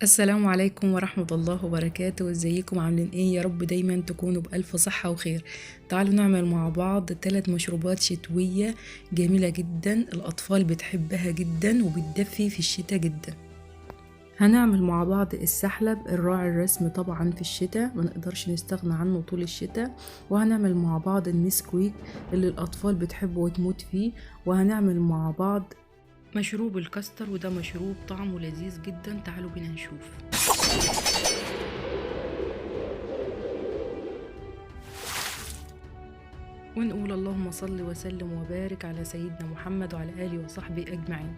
السلام عليكم ورحمة الله وبركاته. ازيكم عاملين ايه؟ يا رب دايما تكونوا بألف صحة وخير. تعالوا نعمل مع بعض 3 مشروبات شتوية جميلة جدا، الأطفال بتحبها جدا وبتدفي في الشتاء جدا. هنعمل مع بعض السحلب الراعي الرسم، طبعا في الشتاء ما نقدرش نستغنى عنه طول الشتاء. وهنعمل مع بعض النسكويك اللي الأطفال بتحبه وتموت فيه. وهنعمل مع بعض مشروب الكاستر، وده مشروب طعمه لذيذ جدا. تعالوا بينا نشوف. ونقول اللهم صل وسلم وبارك على سيدنا محمد وعلى آله وصحبه أجمعين.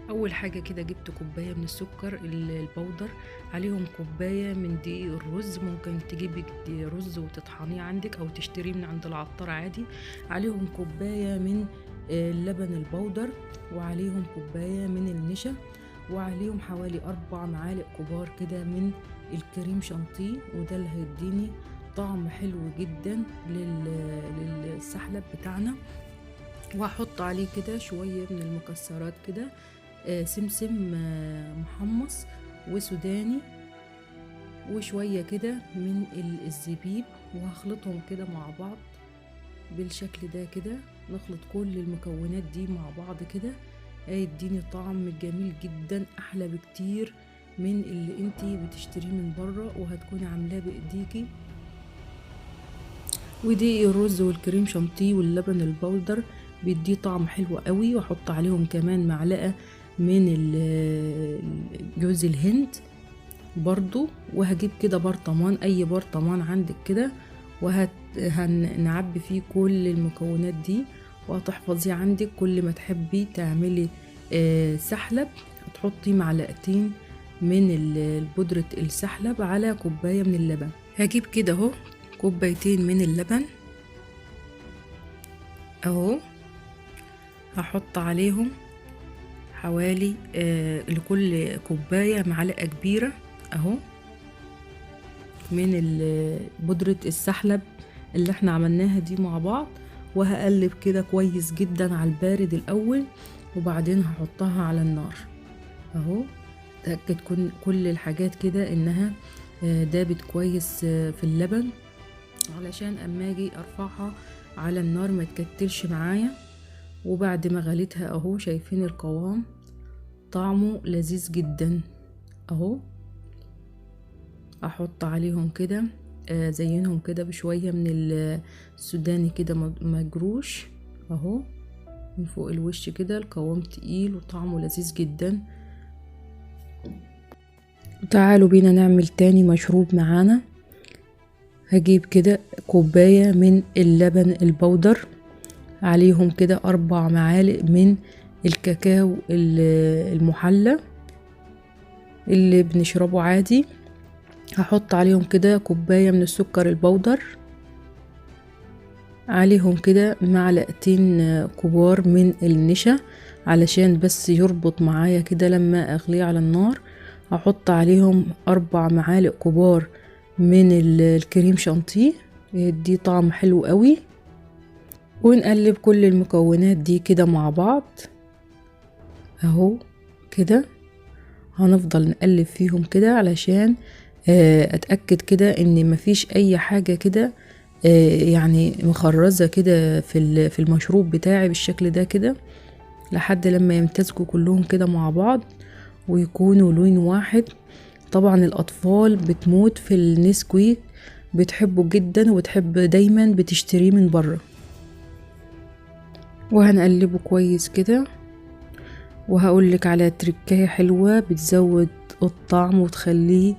أول حاجة كده جبت كوباية من السكر البودر، عليهم كوباية من دقيق الرز، ممكن تجيبي رز وتطحنيه عندك أو تشتريه من عند العطار عادي. عليهم كوباية من اللبن البودر، وعليهم كوباية من النشا، وعليهم حوالي 4 معالق كبار كده من الكريم شانتيه، وده اللي هيديني طعم حلو جدا للسحلب بتاعنا. وهحط عليه كده شوية من المكسرات كده، سمسم محمص وسوداني وشوية كده من الزبيب، وهخلطهم كده مع بعض بالشكل ده كده. نخلط كل المكونات دي مع بعض كده، هيديني طعم جميل جدا، احلى بكتير من اللي انتي بتشتريه من بره، وهتكوني عاملاه بايديكي. ودي الرز والكريم شانتيه واللبن البودر بيديه طعم حلو قوي. واحط عليهم كمان معلقه من جوز الهند برضو. وهجيب كده برطمان، اي برطمان عندك كده، وهنعبي فيه كل المكونات دي، وهتحفظيه عندك. كل ما تحبي تعملي سحلب هتحطي معلقتين من بودرة السحلب على كوباية من اللبن. هجيب كده اهو كوبايتين من اللبن اهو، هحط عليهم حوالي لكل كوباية معلقة كبيرة اهو من بودرة السحلب اللي احنا عملناها دي مع بعض. وهقلب كده كويس جدا على البارد الاول، وبعدين هحطها على النار اهو. تأكد كل الحاجات كده انها دابت كويس في اللبن، علشان اما اجي ارفعها على النار ما تكتلش معايا. وبعد ما غليتها اهو، شايفين القوام، طعمه لذيذ جدا اهو. احط عليهم كده، زينهم كده بشوية من السوداني كده مجروش اهو من فوق الوش كده. القوام تقيل وطعمه لذيذ جدا. تعالوا بينا نعمل تاني مشروب معانا. هجيب كده كوباية من اللبن البودر، عليهم كده 4 معالق من الكاكاو المحلى اللي بنشربه عادي. هحط عليهم كده كوباية من السكر البودر، عليهم كده معلقتين كبار من النشا علشان بس يربط معايا كده لما اغليه على النار. هحط عليهم 4 معالق كبار من الكريم شانتيه، يدي طعم حلو قوي. ونقلب كل المكونات دي كده مع بعض اهو كده. هنفضل نقلب فيهم كده علشان اتاكد كده ان مفيش اي حاجه كده يعني مخرزه كده في المشروب بتاعي بالشكل ده كده، لحد لما يمتزجوا كلهم كده مع بعض ويكونوا لون واحد. طبعا الاطفال بتموت في النسكويك، بتحبه جدا وتحب دايما بتشتريه من بره. وهنقلبه كويس كده. وهقولك على تركايه حلوه بتزود الطعم وتخليه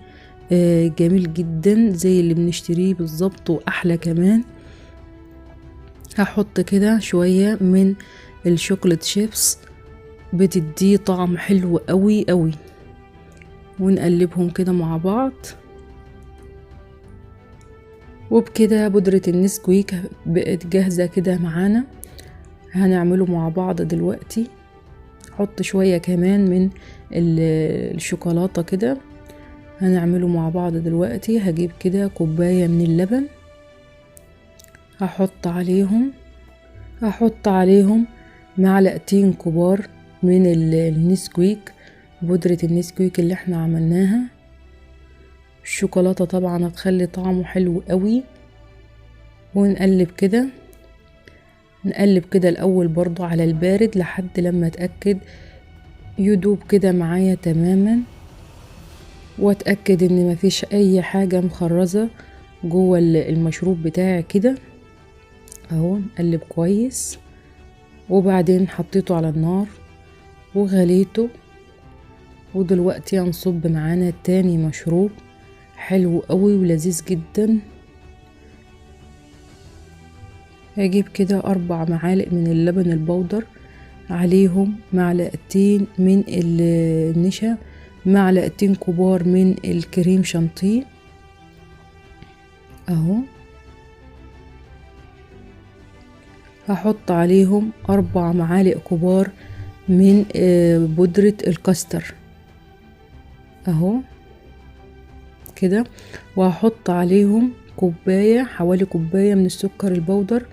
جميل جدا زي اللي بنشتريه بالظبط واحلى كمان. هحط كده شوية من ال chocolate chips، بتديه طعم حلو قوي قوي. ونقلبهم كده مع بعض. وبكده بودرة النسكويك بقت جاهزة كده معانا. هنعمله مع بعض دلوقتي. حط شوية كمان من الشوكولاتة كده، هنعمله مع بعض دلوقتي. هجيب كده كوباية من اللبن، هحط عليهم معلقتين كبار من النسكويك، بودرة النسكويك اللي احنا عملناها. الشوكولاتة طبعا هتخلي طعمه حلو قوي. ونقلب كده، نقلب كده الاول برضو على البارد لحد لما اتأكد يدوب كده معايا تماما، واتأكد ان مفيش اي حاجة مخرزة جوه المشروب بتاعي كده اهو. نقلب كويس، وبعدين حطيته على النار وغليته. ودلوقتي هنصب معانا تاني مشروب حلو قوي ولذيذ جدا. هجيب كده 4 معالق من اللبن البودر، عليهم معلقتين من النشا، معلقتين كبار من الكريم شانتيه اهو. هحط عليهم 4 معالق كبار من بودرة الكاستر اهو كده، وهحط عليهم كوباية، حوالي كوباية من السكر البودر،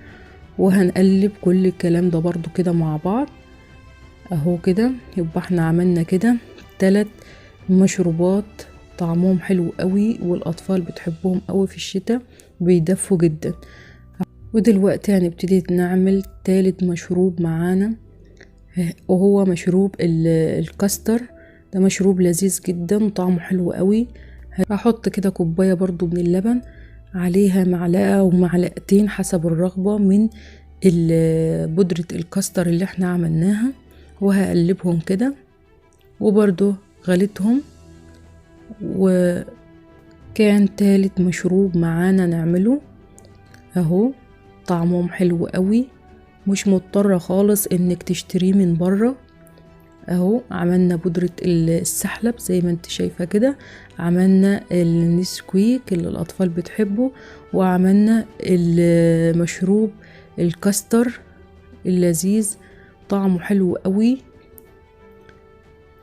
وهنقلب كل الكلام ده برضو كده مع بعض اهو كده. يبقى احنا عملنا كده 3 مشروبات طعمهم حلو قوي، والاطفال بتحبهم قوي في الشتاء، بيدفوا جدا. ودلوقتي هنبتدي نعمل 3 مشروب معانا، وهو مشروب الكاستر. ده مشروب لذيذ جدا طعمه حلو قوي. هحط كده كوباية برضو من اللبن، عليها معلقة ومعلقتين حسب الرغبة من بودرة الكاستر اللي احنا عملناها، وهقلبهم كده، وبرضو غليتهم. وكان 3 مشروب معانا نعمله اهو، طعمهم حلو قوي، مش مضطرة خالص انك تشتريه من بره اهو. عملنا بودرة السحلب زي ما انت شايفة كده، عملنا النسكويك اللي الاطفال بتحبه، وعملنا المشروب الكاستر اللذيذ طعمه حلو قوي.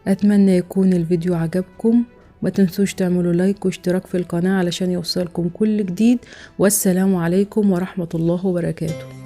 اتمنى يكون الفيديو عجبكم، ما تنسوش تعملوا لايك واشتراك في القناة علشان يوصلكم كل جديد. والسلام عليكم ورحمة الله وبركاته.